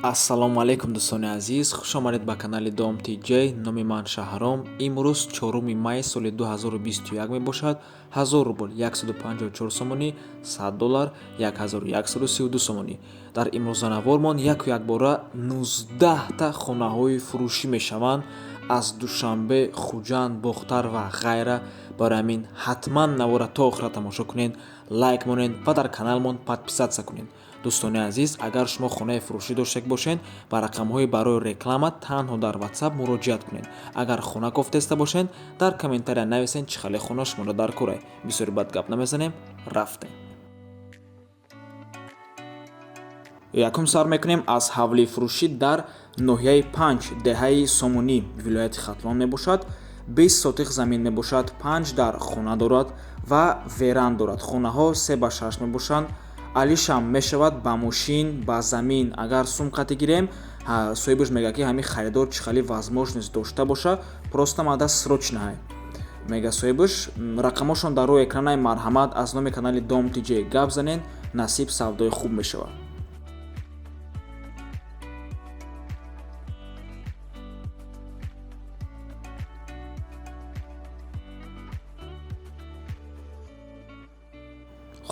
Ассалому алайкум, дӯстони азиз, хуш омадед ба канали Дом ТJ. Номи ман Шаҳром. Имрӯз 4 май соли 2021 мебошад. 1000 рубл 154 сомонӣ, 100 доллар 1132 сомонӣ. Дар имрӯзанавормон яку якбора 19та хонаҳои фурӯшӣ мешаванд аз Душанбе, Хуҷанд, Бохтар ва ғайра. Барои ҳамин ҳатман навора то охира тамошо кунед, лайк монед ва дар каналмон подписаться кунед. Дӯстони азиз, агар шумо хонаи фурӯшӣ доштак бошед, ба рақамҳои барои реклама танҳо дар WhatsApp муроҷиат кунед. Агар хона кофтеста бошед, дар комментария нависед, чӣ хеле хона шуморо дар кор. Бисёри бад гап намезанем, рафтем. Якум сар мекунем аз ҳавлии фурӯшӣ дар ноҳияи Панҷ, деҳаи Сомонӣ, вилояти Хатлон мебошад. 20 сотих замин мебошад, 5 дар хона дорад ва веранд дорад. Хонаҳо 3 ба 6 мебошанд. Алишам мешавад ба мошин, ба замин. Агар сум қатӣ гирем, соҳибаш мега, ки ҳамин харидор чӣ хеле возможность дошта боша, просто мада срочно ҳай, мега соҳибаш. Рақамошон дар рӯи экранаи, марҳамат, аз номи канали Дом ТJ гап занед, насиб савдои хуб мешавад.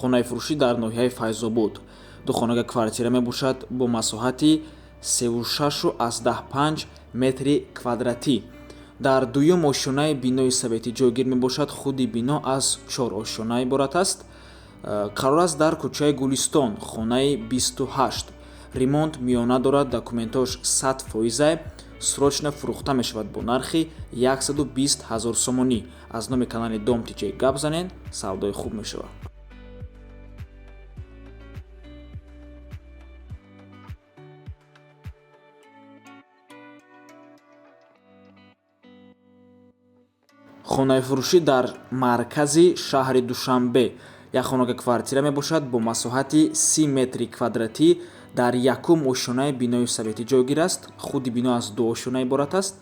Хонаи фурӯшӣ дар ноҳияи Файзобод, духонага квартира мебошад бо масоҳати 36,5 метри квадратӣ. Дар дуюм ошёнаи бинои советӣ ҷойгир мебошад. Худи бино аз чор ошёна иборат аст. Қарор аст дар кӯчаи Гулистон, хонаи 28. Ремонт миёна дорад, документош 100 фоизай. Срочно фурӯхта мешавад бо нархи 120 ҳазор сомонӣ. Аз номи канали Дом ТJ гап занед, савдои хуб мешавад. Хонаи фурӯшӣ дар маркази шаҳри Душанбе, як хонага квартира мебошад бо масоҳати 30 метри квадратӣ. Дар якум ошёнаи бинои советӣ ҷойгир аст. Худи бино аз ду ошёна иборат аст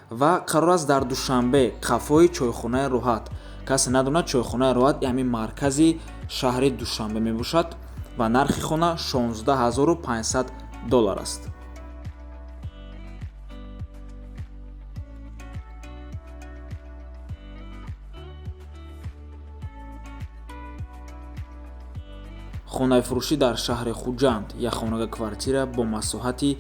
ва қарор аст дар Душанбе, қафои чойхонаи Роҳат. Касе надонад, чойхонаи Роҳат ҳамин маркази шаҳри Душанбе мебошад ва нархи хона 16 500 доллар аст. Хонаи фурӯшӣ дар шаҳри Хуҷанд, як хонага квартира бо масоҳати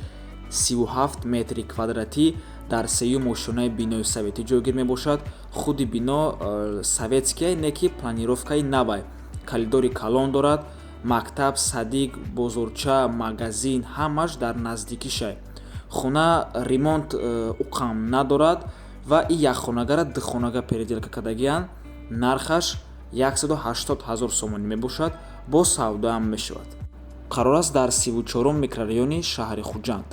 37 метри квадратӣ дар сеюм ошёнаи бинои советӣ ҷойгир мебошад. Худи бино советския, не ки планировкаи навай. Коридори калон дорад, мактаб, садик, бозорча, магазин ҳамаш дар наздикишай. Хона ремонт уқам надорад ва и якхонагара духонага переделка кардагианд. Нархаш 180 ҳазор сомонӣ мебошад, бо савдоам мешавад. Қарор аст дар 34-ум микрорайони шаҳри Хуҷанд.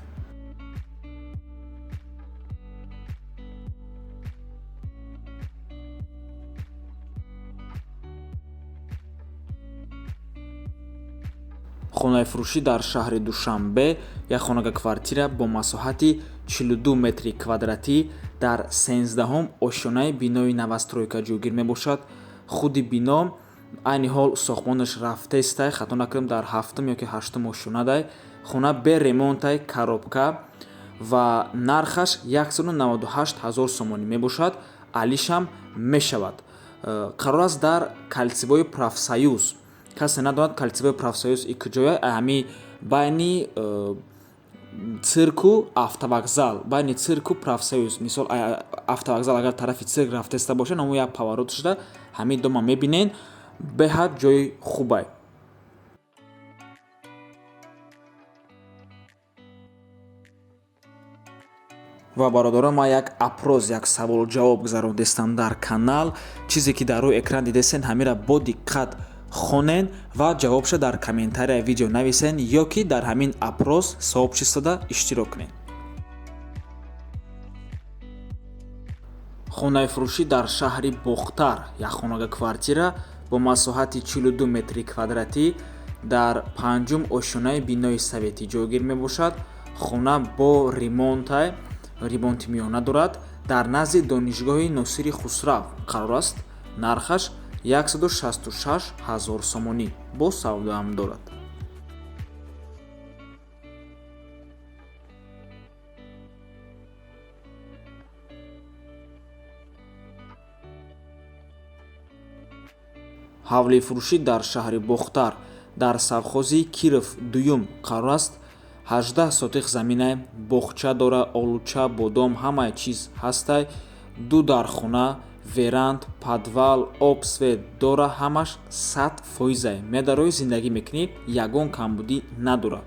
Хонаи фурӯшӣ дар шаҳри Душанбе, як хонага квартира бо масоҳати 42 метри квадратӣ дар 13-ҳум ошёнаи бинои новостройка ҷойгир мебошад. Худи бино айни ҳол сохтмонаш рафтестай, хато накунем, дар ҳафтум ёки ҳаштум ошёнадай. Хона бе ремонтай, коробка ва нархаш 198 ҳазор сомонӣ мебошад, алишам мешавад. Қарор аст дар кольцевои Профсоюз. Касе надонад, кольцевои Профсоюз и куҷоя? Ҳами байни цирку автовокзал, байни цирку Профсоюз. Мисол, автовокзал агар тарафи цирк рафтеста бошад, ҳамон як поворот шуда ҳамин дома мебинед. Беҳад ҷои хубай. Ва бародарон, ман як опрос, як саволу ҷавоб гузарондестам дар канал. Чизе ки дар рӯи экран дидесен, ҳамира бо диққат хонен ва ҷавобша дар комментарияи видео нависен ё ки дар ҳамин опрос сообществода иштирок кунед. Хонаи фурӯшӣ дар шаҳри Бохтар, як хонага квартира бо масоҳати 42 метри квадратӣ дар панҷум ошёнаи бинои советӣ ҷойгир мебошад. Хона бо ремонтай, ремонти миёна дорад. Дар назди донишгоҳи Носири Хусрав қарор аст. Нархаш 166 ҳазор сомонӣ, бо савдоам дорад. Ҳавлифурӯшӣ дар шаҳри Бохтар, дар совхози Киров дуюм қарор аст. 18 сотих заминай, боғча дора, олуча, бодом, ҳамаи чиз ҳастай. Ду дархона, веранд, подвал, об, свет дора, ҳамаш 100%-ай. Медарои, зиндагӣ мекунӣ, ягон камбудӣ надора.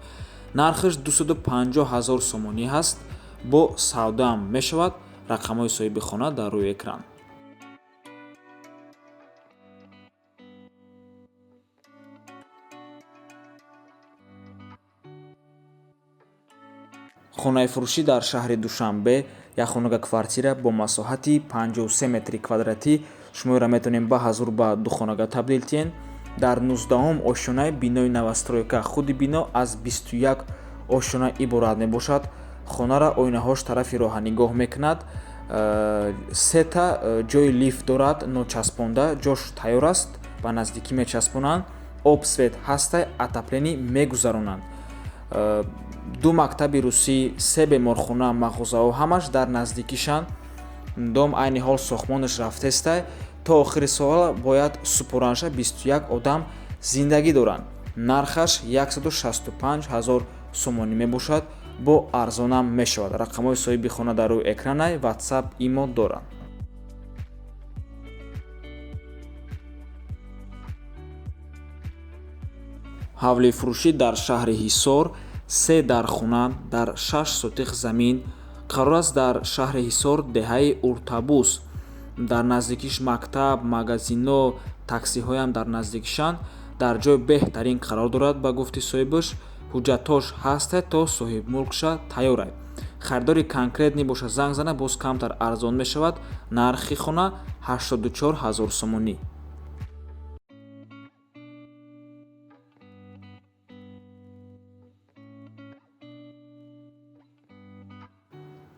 Нархаш 250 ҳазор сомонӣ ҳаст, бо савдоам мешавад. Рақамҳои соҳиби хона дар рӯи экран. Хонаи фурӯшӣ дар шаҳри Душанбе, як хонага квартира бо масоҳати 53 метри квадратӣ. Шуморо метавонем ба ҳазур ба духонага табдил диҳем. Дар 19-ум ошёнаи бинои новостройка. Худи бино аз 21 ошёна иборат мебошад. Хонара оинаҳош тарафи роҳа нигоҳ мекунад. Сета ҷои лифт дорад, ночаспонда, ҷош тайёр аст, ба наздикӣ мечаспонанд. Об, свет ҳастай, отопление мегузаронанд. Ду мактаби русӣ, се беморхона, мағозаҳо ҳамаш дар наздикишанд. Дом айни ҳол сохтмонаш рафтестай, то охири сол бояд супоранша. 21 одам зиндагӣ доранд. Нархаш 165 ҳазор сомонӣ мебошад, бо арзонам мешавад. Рақамҳои соҳиби хона дар рӯи экранай, WhatsApp, имо доранд. Ҳавлифурӯшӣ дар шаҳри Ҳисор, се дархона дар 6 сотих замин қарор аст дар шаҳри Ҳисор, деҳаи Уртабус. Дар наздикиш мактаб, магазино, таксиҳоям дар наздикишанд. Дар ҷои беҳтарин қарор дорад. Ба гуфти соҳибаш, ҳуҷҷатҳош ҳасте, то соҳибмулкша тайёрай. Харидори конкретный боша, занг зана, боз камтар арзон мешавад. Нархи хона 84 ҳазор сомонӣ.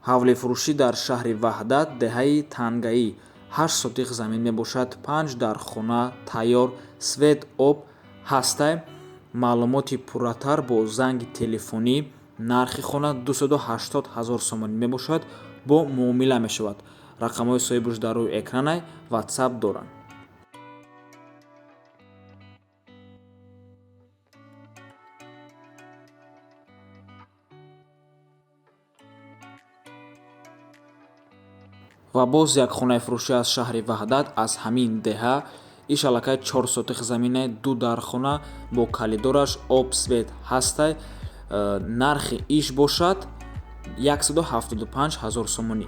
Ҳавлифурӯшӣ дар шаҳри Ваҳдат, деҳаи Тангаӣ, 8 сотих замин мебошад, 5 дар хона тайёр, свет, об ҳастай. Маълумоти пурратар бо занги телефонӣ. Нархи хона 280 ҳазор сомонӣ мебошад, бо муомила мешавад. Рақамҳои соҳибаш дар рӯи экранай, WhatsApp доранд. Ва боз як хонаи фурӯшӣ аз шаҳри Ваҳдат, аз ҳамин деҳа. Иш аллакай 4 сотих заминай, ду дархона бо калидораш, об, свет ҳастай. Нархи иш бошад 175 ҳазор сомонӣ.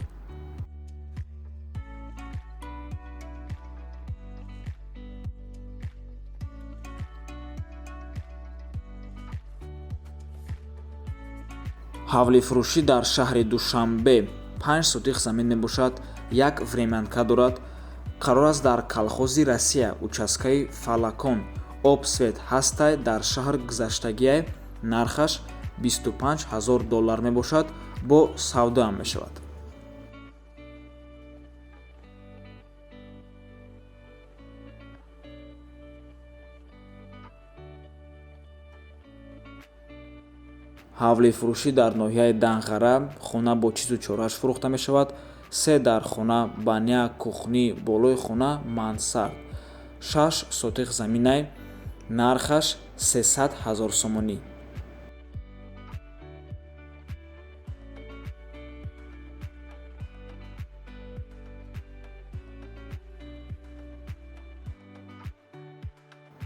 Ҳавлифурӯшӣ дар шаҳри Душанбе, 5 сотих замин мебошад, як времянка дорад. Қарор аст дар колхози Россия, участкаи Фалакон. Об, свет ҳастай, дар шаҳр гузаштагиай. Нархаш 25 ҳазор доллар мебошад, бо савдоам мешавад. Ҳавлифурӯшӣ дар ноҳияи Данғара, хона бо чизу чорааш фурӯхта мешавад. Се дар хона, баня, кухни, болои хона мансард. 6 сотих заминай, нархаш 300 ҳазор сомонӣ.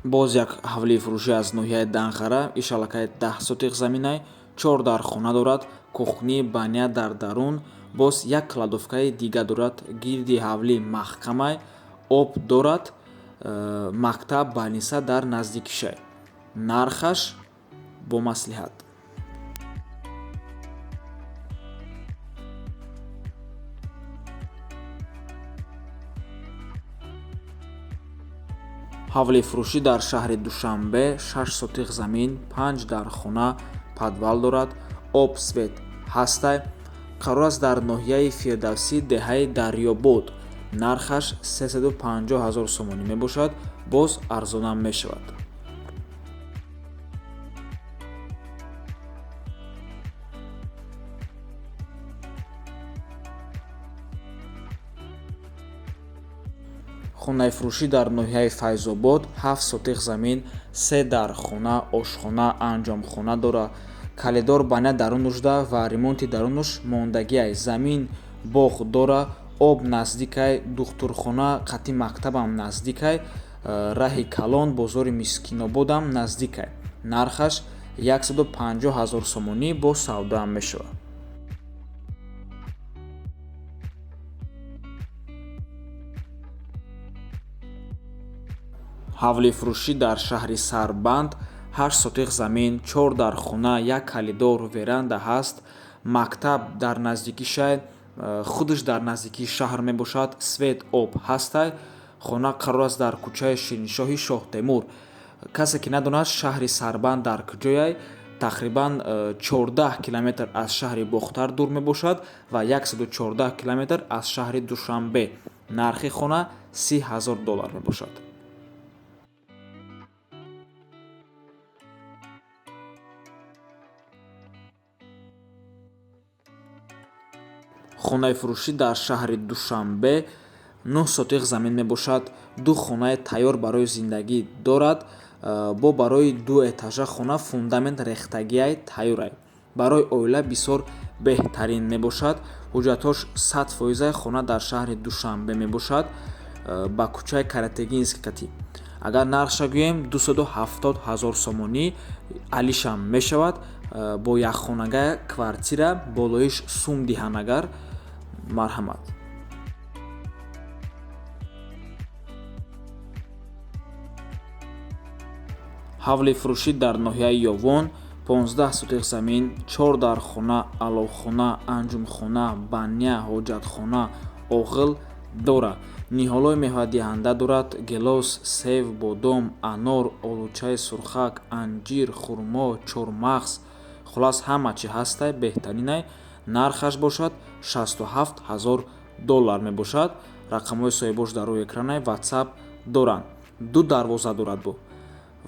Боз як ҳавлифурӯшӣ аз ноҳияи Данғара, иш аллакай 10 сотих заминай, 4 дар хона дорад, кухни, баня дар дарун, боз як кладовкаи дига дорад, гирди ҳавлӣ маҳкамай, об дорад, мактаб, больница дар наздикишай. Нархаш бо маслиҳат. Ҳавлифурӯшӣ дар шаҳри Душанбе, 6 сотих замин, 5 дар хона, подвал дорад, об, свет ҳастай. Қарор аст дар ноҳияи Фирдавсӣ, деҳаи Дарёбод. Нархаш 350 ҳазор сомонӣ мебошад, боз арзонам мешавад. Хонаи фурӯшӣ дар ноҳияи Файзобод, 7 сотих замин, 3 дар хона, ошхона, анҷомхона дорад. Калидор баня дарунушда ва ремонти дарунуш мондагиай. Замин боғ дора, об наздикай, духтурхона қати мактабам наздикай, раҳи калон, бозори Мискинободам наздикай. Нархаш 150 000 сомонӣ бо савдоам мешавад. Ҳавли фурӯшӣ дар шаҳри Сарбанд, 8 сотих замин, 4 дар хона, 1 калидор, веранда ҳаст. Мактаб дар наздикишай, худаш дар наздикии шаҳр мебошад, свет, об ҳастай. Хона қарор аст дар кӯчаи Шириншоҳи Шоҳтемур. Касе ки надонад шаҳри Сарбанд дар куҷояй, тақрибан 14 километр аз шаҳри Бохтар дур мебошад ва 114 километр аз шаҳри Душанбе. Нархи хона 30 000 доллар мебошад. Хонаи фурӯшӣ дар шаҳри Душанбе 9 сотих замин мебошад, 2 хонаи тайёр барои зиндагӣ дорад, бо барои 2 этажа хона фундамент рехтагиай тайёрай. Барои оила бисёр беҳтарин мебошад. Ҳуҷҷатҳош 100% хона дар шаҳри Душанбе мебошад, ба кӯчаи Каратегинский кати. Агар нархша гӯем 270 000 сомонӣ алишам мешавад, бо якхонага квартира болоиш сум диҳанд агар. Марҳамат. Ҳавли фурӯшӣ дар ноҳияи Ёвон, 15 сотих замин, 4 дар хона, аловхона, анҷумхона, баня, ҳоҷатхона, оғил дорад. Ниҳолҳои мевадиҳанда дорад: гелос, сев, бодом, анор, олучаи сурхак, анҷир, хурмо, чормағз. Хулас ҳама чи ҳастай, беҳтаринай. Нархаш бошад 67 000 доллар мебошад. Рақамҳои соҳибош дар рӯи экранай, WhatsApp доранд. 2 дарвоза дорад бу.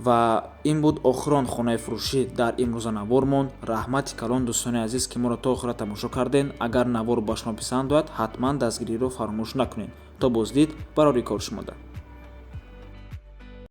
Ва ин буд охирон хонаи фурӯшӣ дар имрӯза навормон. Раҳмати калон дӯстони азиз, ки моро то охира тамошо карден. Агар навор ба шумо писанд ояд, ҳатман дастгириро фаромӯш накунед. То боздид, барори кор шумода.